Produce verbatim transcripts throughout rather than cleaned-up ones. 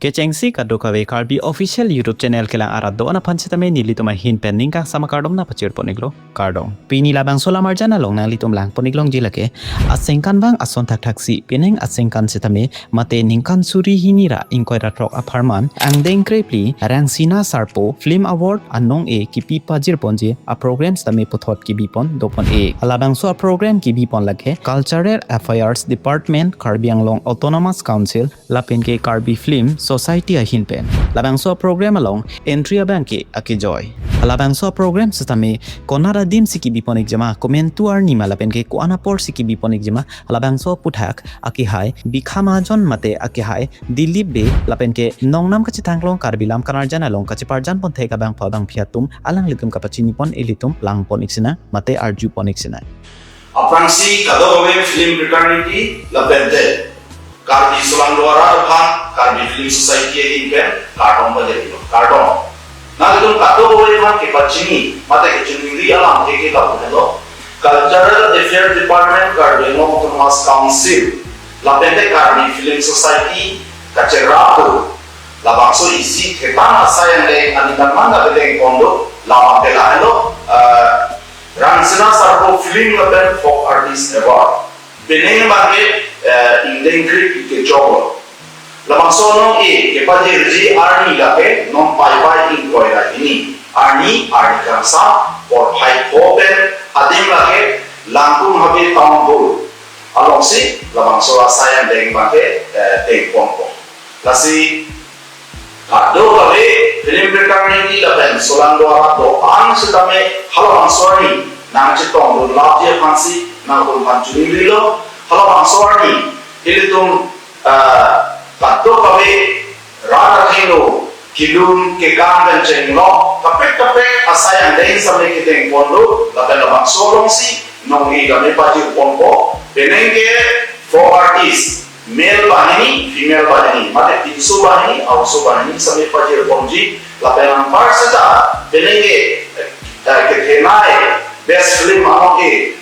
Kechengsi kadokave Karbi Official YouTube Channel kelang arat do-an aphan sitame nelitum ahin pen ning kangsam akardom nangpachirpon iklo, kardom. Pini labangso lamarjan along nanglitum langpon iklongji lake asengkan vang ason thakthaksi, penang asengkan sitame mate ningkan suri hini ra ingkoi ra throk apharman angdeng krepli Rangsina Sarpo Film Award anong-e kipi pajirponji aprogram sitame puthot kibipon dopon-e. Labangso aprogram kibipon lake Cultural Affairs Department, Karbi Anglong Autonomous Council, lapen ke Karbi Film Society ahin pen. Labangso aprogram along entry abang ke akejoi. Labangso aprogram sitame konat adim si kibipon ikjima, komantu arni ma lapen ke ko-an apor si kibipon ikjima, labangso aputhak akehai Bikha Mahajon mate akehai Dilip Bey lapen ke nongnam kachethanglong Karbi Lam Kanarjan along kacheparjanpon thek abangphu abangphi atum alanglitum kapachinipon ilitum langpon iksinang mate arjupon iksinang. Aphrangsi kadokave film fraternity lapen te Karbi Solangdo arat aphan Karbi Film Society ahin pen kardom pajirlo, kardom. Nanglitum kadokave aphan kepachini mate kachiningri alam ke ke lapu helo. Cultural Affairs Department, Karbi Anglong Autonomous Council lapen te Karbi Film Society kacherap do. Labangso isi thetang asai angdeng aningkan mangga bedeng kondo, labang ke lahelo, eh, Rangsina Sarpo Film lapen Folk Artist Award. Penang abang ke, eh, ingdeng krepli kechoklo. Labangso anong-e kepajirji arni lake non Paipai ingkoi ra hini arni, arni kangsam porphai pho pen, adim lake Langkung Habe Town Hall alongsi labangso asai angdeng abang ke, eh, dengponpo. Lasi kadokave film fraternity lapen Solangdo arat do-an sitame halabangso arni nangchetongdun lapji aphansi nangtum aphan chiningrilo. Halabangso arni ilitum, ah, kadokave rat athengno kelun kekang pen chenglok kaprek kaprek asai angdeng sitame kedengponlo, lapen labangso alongsi nong-e kami pajirponpo, penang ke folk artist, male banghini, female banghini, mate pinso banghini, aoso banghini sitame pajirponji, lapen anpar seta penang ke, eh, kethenei best film anong-e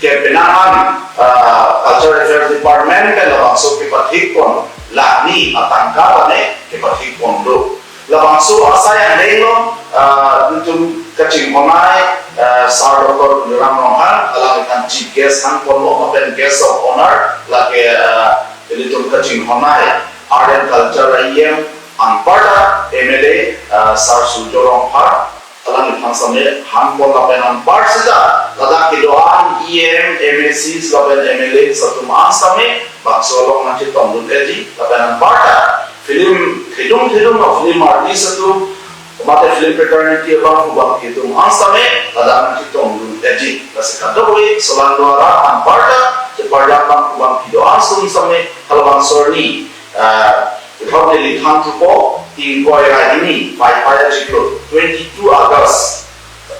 ke penang an, ah, Cultural Affairs Department pen labangso kepathikpon lakh hini atangka tame kepathikpon do. Labangso asai angdeng along, ah, itum kachinghonnei, ah, Sir Doctor Tuliram Ronghang, alangliphan chief guest hangponlo, lapen guest of honour lake, ah, ilitum kachinghonnei Art and Culture E M anparta M L A, ah, Sir Surjya Rongphar, alangliphan sitame hangpon lapen anpar seta ladak kedo-an E M, M A Cs lapen M L A atum an sitame bangso along nangchetongdun-eji, lapen anparta film thedung thedung a film artist atum mate film fraternity abangphu abangphi atum an sitame ladak nangchetongdun-eji. Lasi kadokave Solangdo arat anparta cheparjap abangphu abangphi do-an atum sitame halabangso arni, ah, ithom neli than thupo, ingkoi ra hini Paipai achiklo, twenty-two August,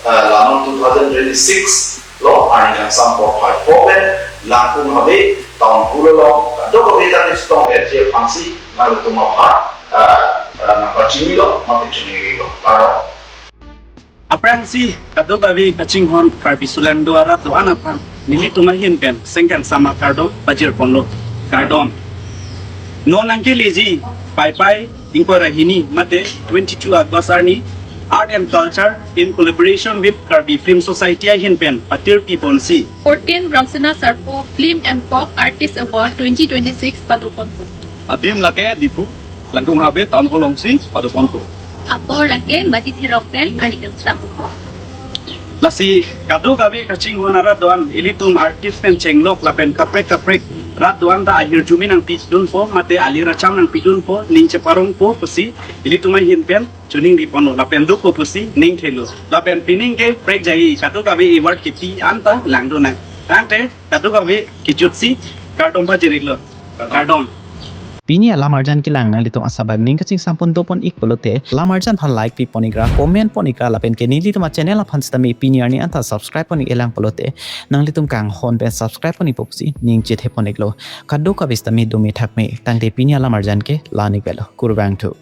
ah, la non two thousand twenty-six lo, arni kangsam porphai pho pen Langkung Habe Town Hall along kadokave ta kachetong-eji aphansi nangtum aphan, ah, ah, nangpachinilo, nangpachiningrilo. Kardom. Aphrangsi kadokave kachinghon Karbi Solangdo arat do-an aphan nelitum ahin pen sengkan sama kardom pajirponlo, kardom. Non nangkeleji Paipai ingkoi ra hini mate twenty-two August arni Art and Culture in collaboration with Karbi Film Society ahin pen patirpiponsi fourteen Rangsina Sarpo Film and Folk Artist Award twenty twenty-six padoponpo. Adim lake Diphu, Langkung Habe Town Hall alongsi padoponpo. Apor lake Badi Therok pen arni kangsam. Lasi kadokave kachinghon arat do-an, ilitum artist pen chenglok lapen kaprek kaprek rat do-an ta ahirjume nangpidunpo mate alir acham nangpidunpo, ning cheparongpo pusi ilitum ahin pen chiningriponlo lapen dopo pusi ning thelo. Lapen pining ke prekjai kadokave award kipi anta langdun nang. Tangte kadokave kejutsi kardom pajir-iklo. Kardom. Pini alamarjan kelang nanglitum asabak ning kachingsampon dopon-ik pulote, lamarjan aphan like pipon-ikra, comment pon-ikra, lapen ke nelitum achannel aphan sitame pini arni anta subscribe pon-ik-elang pulote, nanglitum kanghon pen subscribe pon-ikpo pusi ning chethepon-iklo. Kadokave sitame dome thakme, tangte pini alamarjan ke la-an-ik velo. Kurvangthu.